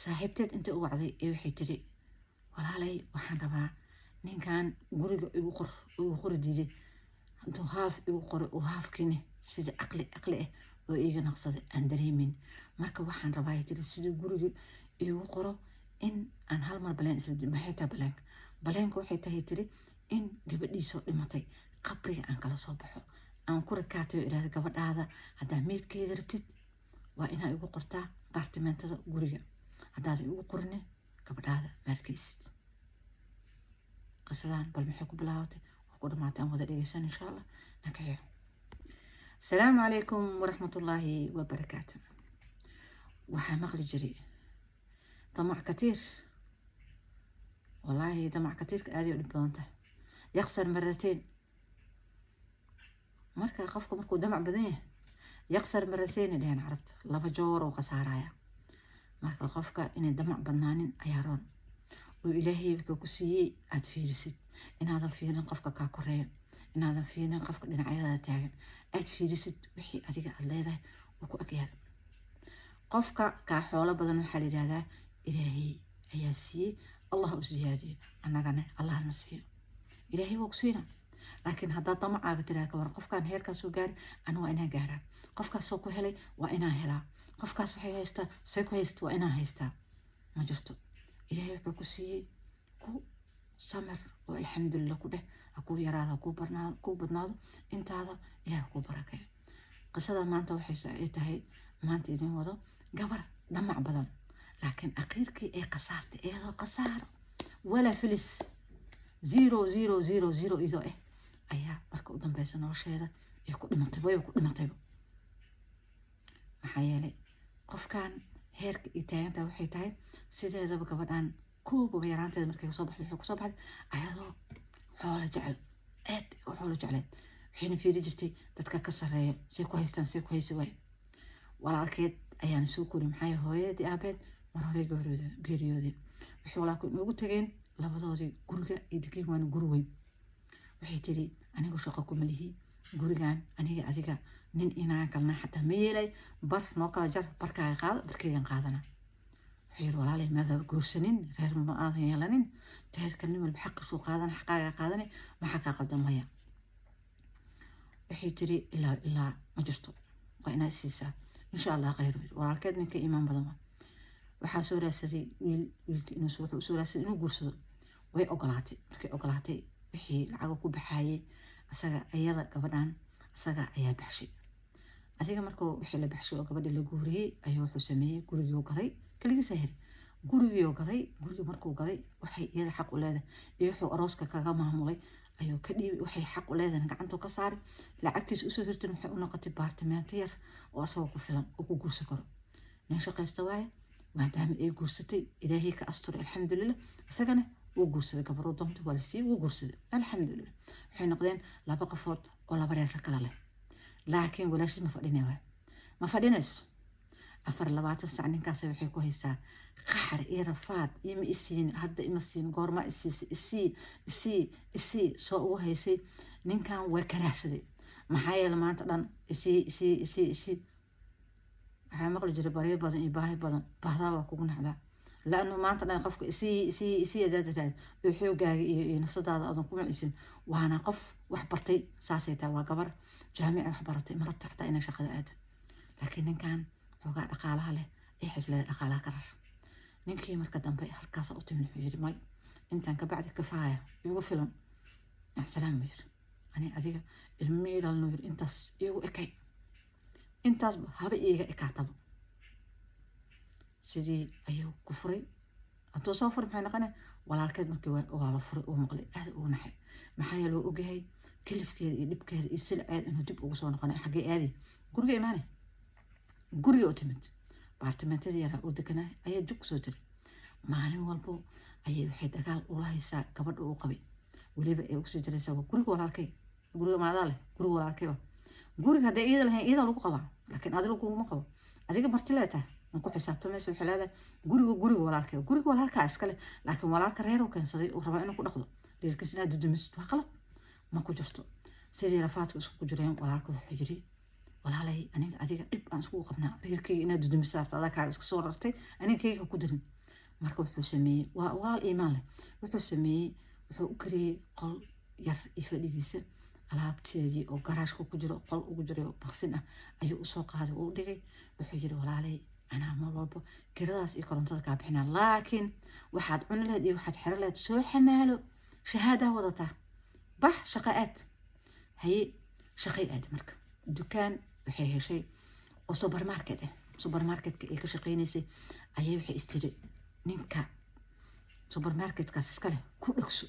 Saaxiibteed intay u wacday ee waxay tiri: "Walaalay, waxaan rabaa ninkan guriga igu qor, igu qori diiday. Intuu half igu qoray oo halfkiina sida caqli caqli ah oo iiga naqsaday aan dareemin. Marka waxaan rabaa," ay tiri, "sidii guriga igu qoro in aan hal mar baleen isla. Maxay tahay baleenka? Baleenka waxay tahay," tiri, "in gabadhiisoo dhimatay qabriga aan kala soo baxo, aan ku rakaatayo, idhahda: 'Gabadhaada haddaa meydkeeda rabtid, waa inaa igu qortaa baartimentada guriga. Haddaad igu qorine, gabadhaada maarkaysid.'" Qisadan bal maxay ku bilaabatay oo ku dhamaatay? Aan wada dhegeysan, insha Allah. Nakaxeer. Asalaamu calaykum waraxmatullaahi wabarakaatu. Waxaa maqli jiray damac katiir. Wallaahi, damac katiirka aaday u dhib badan tahay. يخسر مرتين. Marka qofka markuu damac badan yahay, يخسر مرتين dheheen Carabta, laba joor oo khasaaraya. Marka qofka inay damac badnaanin ayaa roon, oo Ilaahay wuxuu ku siiyey aada fiirisid, inaadan fiirin qofka kaa koreeyo, inaadan fiirin qofka dhinacyadaada taagan, aada fiirisid wixii adiga aada leedahay oo ku agyaal. Qofka kaa xoolo badan waxaa la yidhahdaa Ilaahay ayaa siiyey, Allah u siyaadiyo, annagana Allahna siiyo. Ilaahay waa ku siina, laakiin haddaad damacaaga tiraa: "Ka waran qofkaan heerkaasoo gaari, ana waa inaan gaaraa. Qofkaasoo ku helay waa inaan helaa. Qofkaas waxay haystaa, say ku haysta, waa inaan haystaa," ma jirto. Ilaahay wuxuu ku siiyey ku samir oo alxamdulilah ku dheh. Ha kuu yaraado, ha kuu badnaado, intaada Ilaah kuu barakeeyo. Qisada maanta waxay tahay, maanta idin wado, gabar damac badan, laakiin aqiirkii ay khasaartay iyadoo khasaaro walaa filis, zero zero zero zero iyadoo ah, ayaa marka u dambeysa nolosheeda ay ku dhimatay, wayba ku dhimatayba. Maxaa yeelay, qofkan heerka ay taagantahay waxay tahay, sideedaba gabadhan koobaba yaraanteeda markay kasoo baxday, waxay kusoo baxday ayadoo xoolo jecel, aad u xoolo jecleed. Waxayna fiiri jirtay dadka ka sarreeya say ku haystaan, say ku haysi waay. Walaalkeed ayaana soo kori, maxaa hooyadeed iyo aabeed mar horey geeriyoodeen. Waxay walaalkood ugu tageen labadoodii guriga ay degeen, waana guri weyn. Waxay tiri: "Anigu shaqo kuma lihi gurigan, aniga adiga nin inaan kalna xataa ma yeelay. Bar noo kala jar, barkaaga qaado, barkeygan qaadana." Wuxuu yiri: "Walaalay, maada guursanin, reer ma aadan yeelanin, teerka nin walba xaqiisuu qaadana, xaqaaga qaadana, maxaa kaa qaldan?" "Maya," waxay tiri, "ilaa ilaa ma jirto, waa inaa siisaa." "Insha Allah khayr," yiri walaalkeed. Ninka iimaan badan waa. Waxaa soo raadsaday wiil, wiilki inuu wuxuu soo raadsaday inuu guursado. Way ogolaatay. Markay ogolaatay, wixii lacaga ku baxaayay asaga, iyada gabadhan asaga ayaa baxshay. Adiga markuu wixii la baxshay oo gabadhii la guuriyey, ayaa wuxuu sameeyey gurigii gaday. Kaligiisa heri gurigii gaday. Gurigii markuu gaday, waxay iyada xaq u leedahay iyo wuxuu arooska kaga maamulay ayuu ka dhiibay. Waxay xaq u leedahay gacantuu ka saaray. Lacagtiisa usoo hirtan waxay u noqotay baartimeento yar oo asagoo ku filan oo ku guursan karo. Nin shaqaysta waaye. Maadaama ay guursatay, Ilaahay ka asturay, alxamdulilah. Isagana wuu guursaday, gabaruu doontay waa la siiyey, wuu guursaday, alxamdulilah. Waxay noqdeen laba qofood oo laba reer kala leh. Laakiin walaashid ma fadhina waay, ma fadhinayso. 24 sac ninkaas waxay ku haysaa qaxar iyo rafaad iyo ma isiin hadda, ima siin, goorma isiisay, isii, isii, isii soo ugu haysay. Ninkan waa karaahsaday. Maxaa yeele, maanta dhan isii, isii, isii, isii. Waxaa maqli jiray: baryo badan iyo baahi badan baahdaa waa kugu nacdaa. Laanu maanta dhan qofka isii, isii, isii hadaad tiraahdo oo xoogaaga iyo nafsadaada aadan ku macisin. Waana qof wax bartay, saasay tahay. Waa gabar jaamici wax baratay, ma rabto xataa inay shaqada aado. Laakiin ninkan xoogaa dhaqaalaha leh ee xisleeda dhaqaalaha ka rar. Ninkii marka dambe halkaasa u timid. Wuxuu yiri: "May, intaan ka bacdi kafaaya igu filan, salaam," buu yiri. "Ani adiga ilmihii dhalno," yiri, "intaas iigu ekay, intaasba haba iiga ekaataba." Sidii ayuu ku furay. Hadduu soo furay, maxay noqone? Walaalkeed markii waa la furay uu maqlay, aad ugu naxay. Maxaa yeele, wuu ogyahay kalifkeeda iyo dhibkeeda iyo silceeda inuu dib ugu soo noqonay. Xaggee aadi? Guriga imaanay. Guriga u timid, baartimentadii yaraa uu deganaa ayaa dib kusoo diray. Maalin walbo ayay waxay dagaal ula haysaa gabadha uu qabay. Weliba ay ugusii jiraysaa: "Waa guriga walaalkay, guriga maadaa leh, guriga walaalkayba." Guriga hadday iyada lahayn, iyada lagu qabaa, laakiin adiga laguma qabo, adiga marti leetahay, ma ku xisaabtamayso. Waxay leedahay: "Guriga, guriga walaalkay, guriga walaalkaa iskale." Laakiin walaalka reer uu keensaday, uu rabaa inuu ku dhaqdo reerkiis. Inaad dudumisid waa qalad, ma ku jirto. Sidii rafaadka isku jireen, walaalka wuxuu yiri Walaalay, aniga adiga dhib aan iskugu qabnaa, reerkeyga inaad dudumisaarta, adaa kaaga iska soo rartay, aniga keyga ku dirin. Marka wuxuu sameeyey, waa walaal iimaan leh, wuxuu sameeyey, wuxuu u kariyey qol yar iyo fadhigiisa. Alaabteedii oo garaashka ku jiro, qol ugu jiray oo maqsin ah, ayuu usoo qaaday oo u dhigay. Wuxuu yiri, "Walaalay, anaa mar walba kiradaas iyo korontada kaa bixinaa, laakiin waxaad cuni lahayd iyo waxaad xero lahayd soo xamaalo, shahaadaa wadataa, bax, shaqo aad." Haye, shaqay aad. Marka dukaan waxay heshay oo supermarket ah. Supermarketka ay ka shaqeynaysay ayay waxay istiri, "Ninka supermarketkaas iska leh ku dhegso."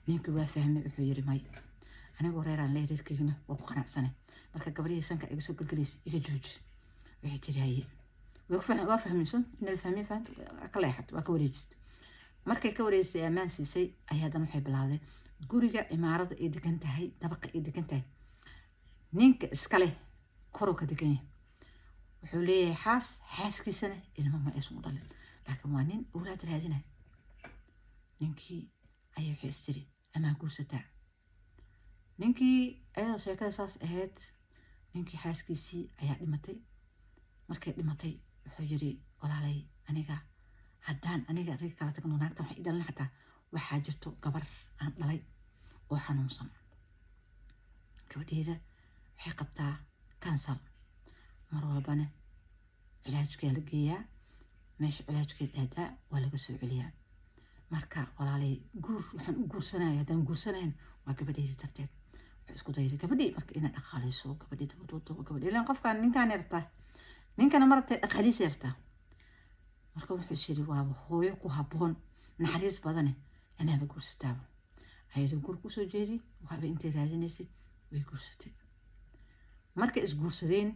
Ninkii waa fahmay. Wuxuu yiri, "May, anigoo reeraan leh, reerkaygana waa ku qanacsanay, marka gabadhihii sanka iga soo gelgelaysa iga jooji." Waxay tiri, "Haye." Waa fahmayso in la fahmay, fahant ka leexat, waa ka wareejist. Markay ka wareejisay, ammaan siisay, ayaa haddana waxay bilowday guriga imaaradda ay degan tahay, dabaqa ay degan tahay, ninka iska leh koruu ka degan yahay. Wuxuu leeyahay xaas, xaaskiisana ilmo ma aysan u dhalin, laakiin waa nin owlaad raadinaya. Ninkii ayaa waxay istiri, "Amaa guursataa ninkii?" Ayadoo sheekada saas ahayd, ninkii xaaskiisii ayaa dhimatay. Markay dhimatay, wuxuu yiri, "Walaalay, aniga haddaan aniga adiga kala tagno, naagtan waxay i dhalin xataa, waxaa jirto gabar aan dhalay oo xanuunsan. Gabadheeda waxay qabtaa kansal, mar walbana cilaajkaa la geeyaa, meesha cilaajkeed aadaa waa laga soo celiyaa. Marka walaalay, guur waxaan u guursanaya, haddaan guursanayn, waa gabadheedii darteed." Waxay isku dayday gabadhii marka inay dhaqaaleyso, gabadhii dabadwado, gabadhii ilaan qofkan ninkaan rabtaa, ninkana ma rabtay, dhaqaalihiisay rabtaa. Marka wuxuu is yiri, "Waaba hooyo ku habboon, naxariis badane, amaaba guursataaba." Ayadoo guur kusoo jeedi, waaba intay raadinaysay way guursatay. Markay isguursadeen,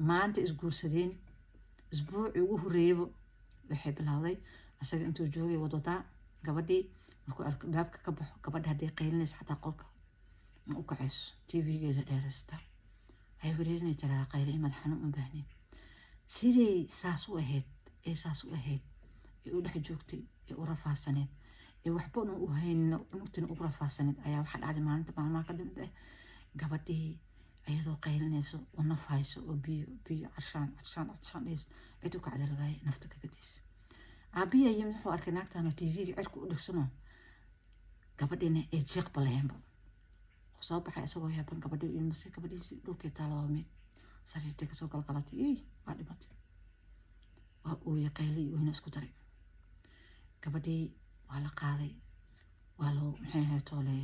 maanta isguursadeen, isbuucii ugu horreeyaba waxay bilowday, asaga intuu joogay wadwadaa gabadhii. Markuu albaabka ka baxo, gabadha hadday qaylinaysa xataa qolka ma u kacayso, TV-geeda dheeraysta, hay wareerinay, taraa qayle in madax xanuun u baahnayn. Siday saas u ahayd, ee saas u ahayd, ee u dhex joogtay, ee u rafaasaneed, ee waxbana u haynin, cunugtina ugu rafaasaneed, ayaa waxaa dhacday maalinta maalmaha ka dambe ah, gabadhii ayadoo qaylinayso oo naf hayso oo biyo biyo, cadshaan cadshaan cadshaan dhehayso, cid u kacda rabaaye, nafta kaga daysa. Aabbihi yimid, wuxuu arkay naagtan TV-ga cirka u dhegsanoo, gabadhina ee jiiqba lahaynba. Soo baxay isagoo yaaban. Gabadhii ilmase, gabadhiisi dhulkay taala, waa mid sariirtay kasoo galgalatay, ii waa dhimatay. Waa ooye, qaylay, oyna isku daray. Gabadhii waa la qaaday, waa loo, maxay ahayd toole,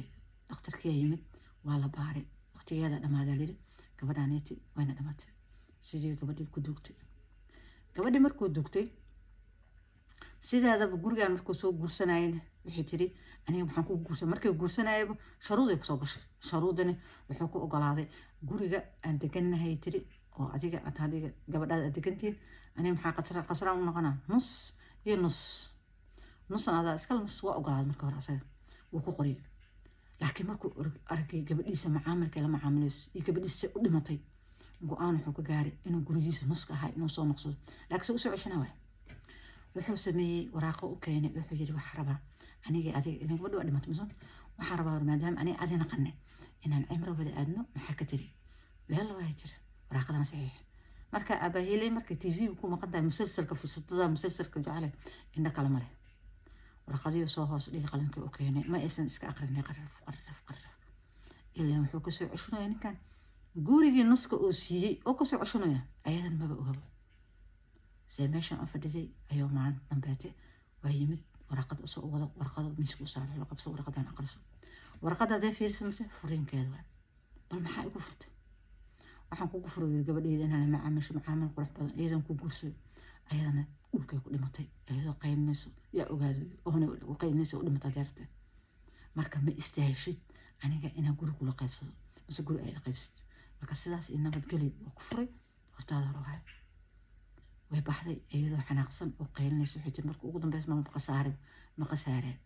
dhakhtarkiyaa yimid, waa la baaray, waqtigeeda dhamaadaa liri gabadhaneeti, wayna dhimatay. Sidii gabadhii ku duugtay. Gabadhii markuu duugtay, sideedaba gurigan markuu soo guursanayena waxay tiri, "Aniga maxaan ku guursan?" Markay guursanayaba sharuuday kusoo gashay. Sharuudani wuxuu ku ogolaaday, "Guriga aan degannahay," tiri, "oo adiga aad adiga gabadhaada aad degantihiin, aniga maxaa qasraan u noqonaa? Nus iyo nus, nusna adaa iskale, nus." Waa ogolaaday marka hore, asaga wuu ku qoriyay, laakiin markuu arkay gabadhiisa macaamilka la macaamilayso iyo gabadhiisa u dhimatay, go-aan wuxuu ka gaaray inuu gurigiisa nuska ahaa inuu soo noqsado. Laakiin se usoo ceshana waay. Wuxuu sameeyey, waraaqo u keenay. Wuxuu yiri, "Waxaa rabaa aniga adiga, ilan gabadhi waa dhimatay mise, waxaan rabaa maadaama aniga adi naqane inaan cimro wada aadno, maxaa ka tiri?" "Weel waa jira, waraaqadan saxiix." Marka abaahiley, markay TV-ga ku maqan tahay, musalsalka fursadada musalsalka jecele, indho kale male. Warqadii soo hoos dhigi, qalinkii u keenay, ma aysan iska aqrinay, qaraf qaraf qaraf, ilan wuxuu kasoo ceshunaya ninkan gurigii nuska uu siiyey oo kasoo ceshunaya, ayadan maba ogaba. See meeshan u fadhiday ayuu maalin dambeete waa yimid, waraqad usoo wado, warqado miiska u saaray, "Qabso warqadan, aqriso warqadda." Hadee fiirisa, mise furiinkeeda waay. "Bal maxaa igu furtay?" "Waxaan kugu furay," yiri, "gabadheyda inaan la macaamisho macaamil qurux badan, iyadan ku guursaday, ayadana dhulkay ku dhimatay iyadoo qaylinayso, yaa ogaaday oona u qaylinayso u dhimatay deerteed. Marka ma istaahishid aniga inaan guri kula qaybsado mise guri ay la qaybsatid. Marka sidaas iyo nabadgelyo, waa ku furay, hortaada hore wahay." Way baxday iyadoo xanaaqsan oo qaylinayso. Waxay tiri, marka ugu dambeysa, ma qasaarin, ma qasaareen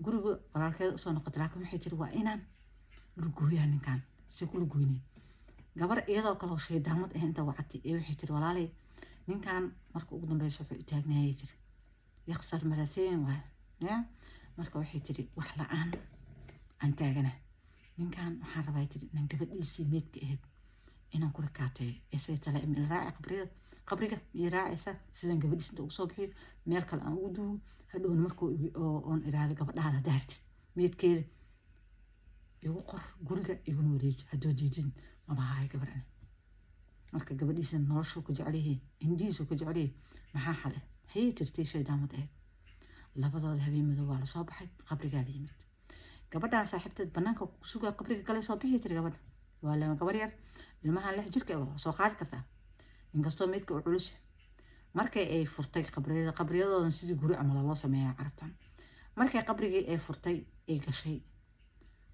guriga walaalkeeda usoo noqotay, laakiin waxay tiri, "Waa inaan lugooyaa ninkan." Si ku lugoynay gabar iyadoo kaloo shaydaamad ah inta wacatay ee waxay tiri, "Walaalay, ninkan marka ugu dambeysa wuxuu u taagnayay," tiri, "yaqsar marateen waay ya." Marka waxay tiri, "Wax la-aan aan taagana ninkan, waxaan rabaa," tiri, "inaan gabadhiisii meydka ahayd Inaan ku rikaateeyo ee say tale ma ila raaci qabriyada, qabriga miyay raacaysaa sidaan gabadhiis inta ugu soo bixiyo, meel kale aan ugu duugo, hadhowna markuu oon iraahdo, "Gabadhaada haddaa hartid, meydkeeda igu qor guriga, iguna wareeji, haddoo diidin maba haayo gabar ani." Marka gabadhiisa noloshuu ku jecelyahay, indhihiisuu ku jecelyahay. Maxaa xale hayay tirtay shaydaamad ahayd. Labadooda habeen madow waa lasoo baxay, qabrigaa la yimid. Gabadhan saaxiibteed banaanka sugaa, qabriga kale soo bixi tiri. Gabadha waa lama gabar yar, ilmahan 6 jirka waa soo qaadi kartaa, inkastoo meydka uu culus. Markay ay furtay qabriyada, qabriyadoodan sidii guri camal loo sameeyaa Carabtan, markay qabrigii ay furtay ay gashay,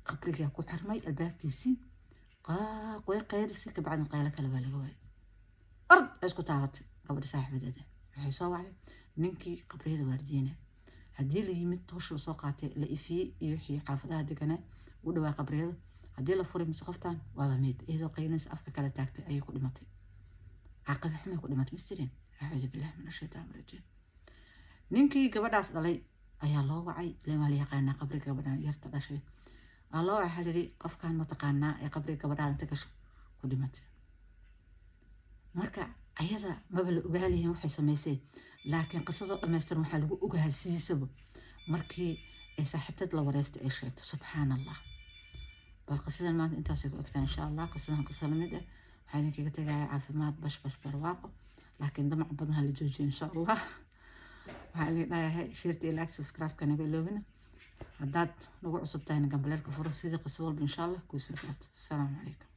qabrigaa ku xirmay albaabkiisii. Qaaq, way qaylisay. Kabacdin qaylo kale waa laga waayay. Ord ay isku taabatay gabadha saaxiibadeeda. Waxay soo wacday ninkii qabriyada waardiyeyna. Haddii la yimid, toosh lasoo qaatay, la ifiyey iyo wixii xaafadaha deganaa u dhawaa qabriyada, haddii la furay, mise qoftan waaba meyd. Iyadoo qaylinaysa, afka kala taagtay ayay ku dhimatay. Caaqiba xumay ku dhimatay mistirin. Acuudu billahi min ashaytaan rajiim. Ninkii gabadhaas dhalay ayaa loo wacay, ileen waa la yaqaanaa qabriga gabadhan yarta dhashay. Waa loo wacay, waxaa lihi, "Qofkan mataqaanaa ee qabriga gabadhaada inta gasho ku dhimatay?" Marka ayada maba la ogaalihin waxay samaysay, laakiin qisadoo dhammaystiran waxaa lagu ogahaa sidiisaba markii ay saaxiibteed la wareystay ay sheegto. Subxaan Allah. Bal qisadan maanta intaasay ku egtaa. Insha Allah qisadan qisa lamid ah waxaa idinkaga tegaya caafimaad, bash bash, barwaaqo, laakiin damac badan hala joojiyo, insha Allah. Waxaa idin dhayahay share-ta iyo like, subscribe-ka naga iloobina. Haddaad nagu cusub tahayna, gambaleelka furo sidii qiso walba insha Allah kuu soo gaarto. Asalaamu calaykum.